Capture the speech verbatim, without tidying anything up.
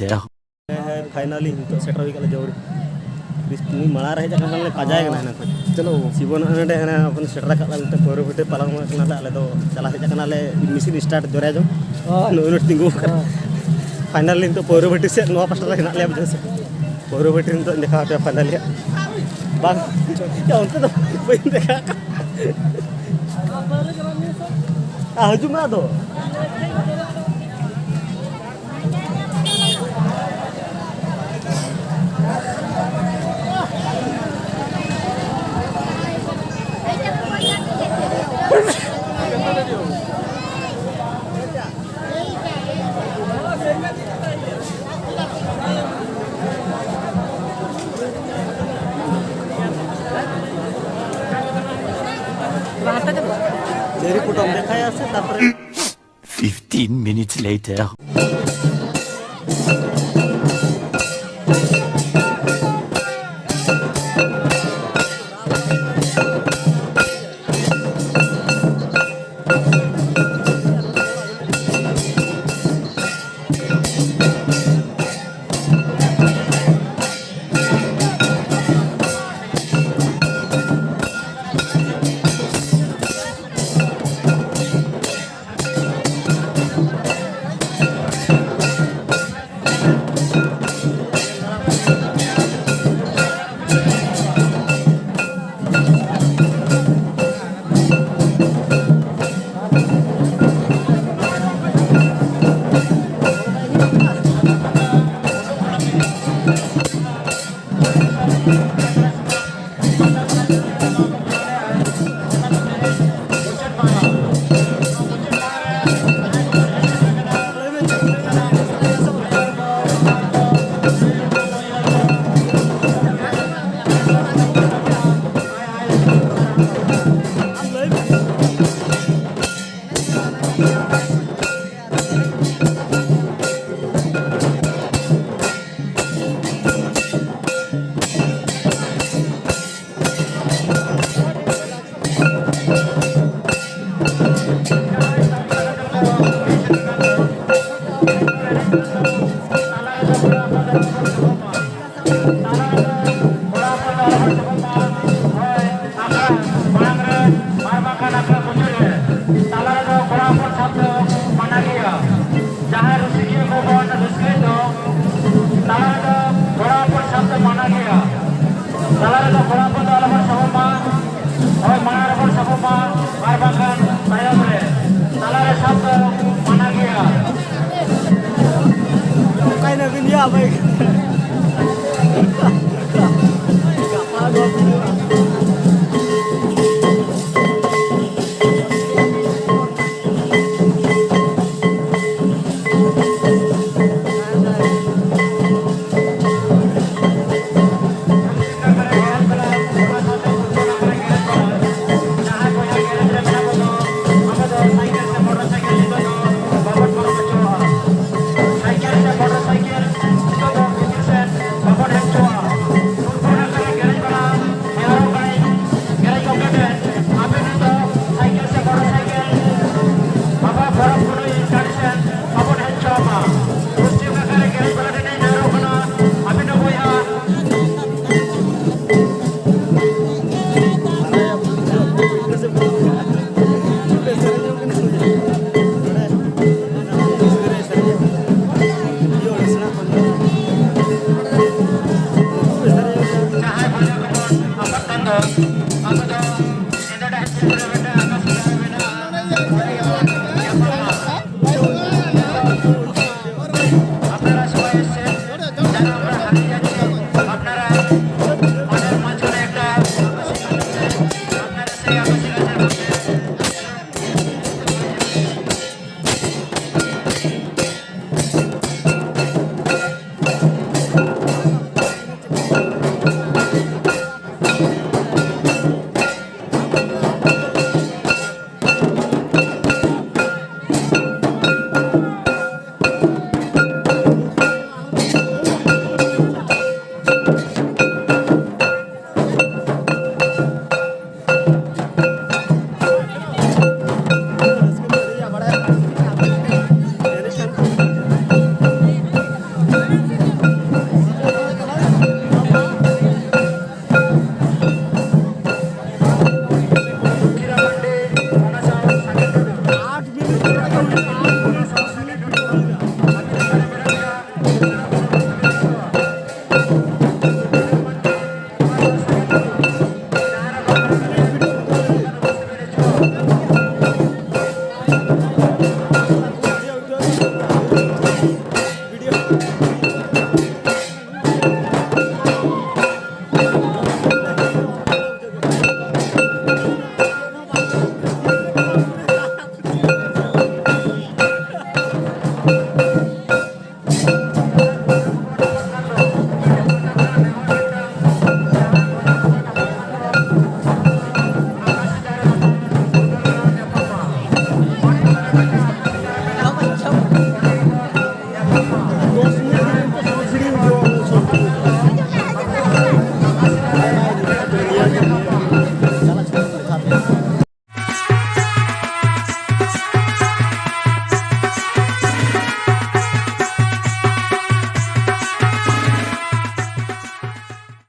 later. ᱦᱮᱸ, finally ᱱᱤᱛᱚᱜ ᱥᱮᱴᱮᱨ ᱦᱩᱭ ᱠᱟᱱᱟ ᱡᱟᱹᱣᱲᱤ᱾ ᱵᱤᱥ ᱱᱩᱭ ᱢᱟᱲᱟᱝ ᱨᱮ ᱦᱮᱡ ᱟᱠᱟᱱ ᱠᱷᱟᱱ ᱞᱮ ᱯᱟᱸᱡᱟᱭᱮ ᱠᱟᱱᱟ ᱦᱮᱱᱟᱝ ᱠᱷᱚᱱ᱾ ᱪᱚᱞᱚ ᱵᱟᱹᱵᱩ᱾ ᱥᱤᱵᱚᱱ ᱱᱚᱜᱼᱚᱭ ᱱᱚᱰᱮ ᱦᱮᱱᱟᱝ ᱠᱷᱚᱱ ᱥᱮᱴᱮᱨ ᱟᱠᱟᱫ ᱞᱮᱭᱟ, ᱢᱤᱫᱴᱮᱱ ᱯᱟᱹᱣᱨᱟᱹ ᱵᱷᱟᱹᱴᱤ ᱯᱟᱞᱟᱝ ᱢᱟ ᱠᱟᱱᱟᱞᱮ, ᱟᱞᱮ ᱫᱚ ᱪᱟᱞᱟᱣ ᱦᱮᱡ ᱟᱠᱟᱱᱟᱞᱮ ᱢᱮᱥᱤᱱ ᱥᱴᱟᱨᱴ ᱡᱚᱨᱭᱟ ᱡᱚᱝ᱾ ᱦᱳᱭ᱾ ᱱᱩᱭ ᱱᱚᱰᱮ ᱛᱤᱸᱜᱩ ᱟᱠᱟᱱᱟ᱾ ᱦᱳᱭ᱾ ᱯᱷᱟᱭᱱᱟᱞᱤ ᱱᱤᱛᱚᱜ ᱯᱟᱹᱣᱨᱟᱹ ᱵᱷᱟᱹᱴᱤ ᱥᱮᱫ ᱱᱚᱣᱟ ᱯᱟᱥᱴᱟ ᱨᱮ ᱦᱮᱱᱟᱜ ᱞᱮᱭᱟ, ᱵᱩᱡᱷᱟᱹᱣ ᱥᱮ᱾ ᱯᱟᱹᱣᱨᱟᱹ ᱵᱷᱟᱹᱴᱤ ᱱᱤᱛᱚᱜ ᱫᱮᱠᱷᱟᱣ ᱦᱚᱴᱚᱭᱟ ᱯᱷᱟᱭᱱᱟᱞᱤ ᱦᱟᱸᱜ᱾ ᱵᱟᱝ, ᱭᱟ, ᱚᱱᱛᱮ ᱫᱚ ᱵᱟᱹᱧ ᱫᱮᱠᱷᱟᱣ ᱠᱟᱜ᱾ ᱟ, ᱦᱤᱡᱩᱜ ᱢᱮ ᱟᱫᱚ᱾ ᱪᱮᱨᱤ ᱯᱚᱴᱚᱢ ᱫᱮᱠᱷᱟᱭᱟ ᱥᱮ, ᱛᱟᱨᱯᱚᱨᱮ Fifteen minutes later. ᱛᱟᱞᱟ ᱨᱮᱫᱚ ᱠᱚᱲᱟ ᱦᱚᱯᱚᱱ ᱫᱚ ᱟᱞᱚ ᱵᱚᱱ ᱥᱟᱵᱚᱜ ᱢᱟ᱾ ᱦᱳᱭ, ᱟᱠᱷᱲᱟ ᱢᱟᱲᱟᱝ ᱨᱮ ᱟᱨ ᱵᱟᱝᱠᱷᱟᱱ ᱟᱠᱷᱲᱟ ᱢᱩᱪᱟᱹᱫ ᱨᱮ ᱛᱟᱞᱟ ᱨᱮᱫᱚ ᱠᱚᱲᱟ ᱦᱚᱯᱚᱱ ᱥᱟᱵ ᱫᱚ ᱢᱟᱱᱟ ᱜᱮᱭᱟ᱾ ᱡᱟᱦᱟᱸᱭ ᱨᱩᱥᱤᱠᱤᱭᱟᱹ ᱠᱚᱵᱚᱱ ᱨᱟᱹᱥᱠᱟᱹᱭ ᱫᱚ, ᱛᱟᱞᱟ ᱨᱮᱫᱚ ᱠᱚᱲᱟ ᱦᱚᱯᱚᱱ ᱥᱟᱵ ᱫᱚ ᱢᱟᱱᱟ ᱜᱮᱭᱟ᱾ ᱛᱟᱞᱟ ᱨᱮᱫᱚ ᱠᱚᱲᱟ ᱦᱚᱯᱚᱱ ᱫᱚ ᱟᱞᱚ ᱵᱚᱱ ᱥᱟᱵᱚᱜ ᱢᱟ᱾ ᱦᱳᱭ, ᱢᱟᱲᱟᱝ ᱨᱮᱵᱚᱱ ᱥᱟᱵᱚᱜ ᱢᱟ, ᱟᱨ ᱵᱟᱝᱠᱷᱟᱱ ᱛᱟᱭᱚᱢ ᱨᱮ᱾ ᱛᱟᱞᱟ ᱨᱮ ᱥᱟᱵ ᱫᱚ ᱢᱟᱱᱟ ᱜᱮᱭᱟ᱾ ᱚᱠᱟᱭ ᱱᱟᱵᱤᱱ ᱭᱟ ᱵᱷᱟᱭ? ᱜᱟᱯᱟ ᱫᱚ ᱦᱩᱭᱩᱜᱼᱟ᱾ ᱡᱟᱦᱟᱸᱭ ᱵᱚᱭᱦᱟ ᱠᱚᱵᱚᱱ ᱟᱯᱟᱛ ᱠᱟᱱ ᱫᱚ, ᱟᱵᱚ ᱫᱚ ᱧᱤᱫᱟᱹ ᱰᱟᱦᱟᱨ ᱪᱮᱛᱟᱱ ᱨᱮ ᱢᱤᱫᱴᱟᱝ ᱟᱠᱟᱥ ᱰᱟᱦᱟᱨ ᱢᱮᱱᱟᱜᱼᱟ᱾ ᱚᱸᱰᱮ ᱜᱮᱵᱚᱱ ᱧᱟᱯᱟᱢᱟ᱾ ᱟᱯᱱᱟᱨᱟᱜ ᱥᱚᱢᱚᱭ ᱥᱮ ᱡᱟᱱᱟᱢ ᱨᱮ ᱦᱟᱹᱵᱤ ᱡᱟᱹᱱᱤ ᱟᱯᱱᱟᱨᱟᱜ ᱚᱸᱰᱮ ᱢᱚᱸᱡᱽ ᱠᱚᱨᱮ ᱮᱠᱴᱟ ᱟᱯᱱᱟᱨᱟᱜ ᱥᱮ ᱟᱠᱟᱥ ᱰᱟᱦᱟᱨ ᱢᱚᱫᱽᱫᱷᱮ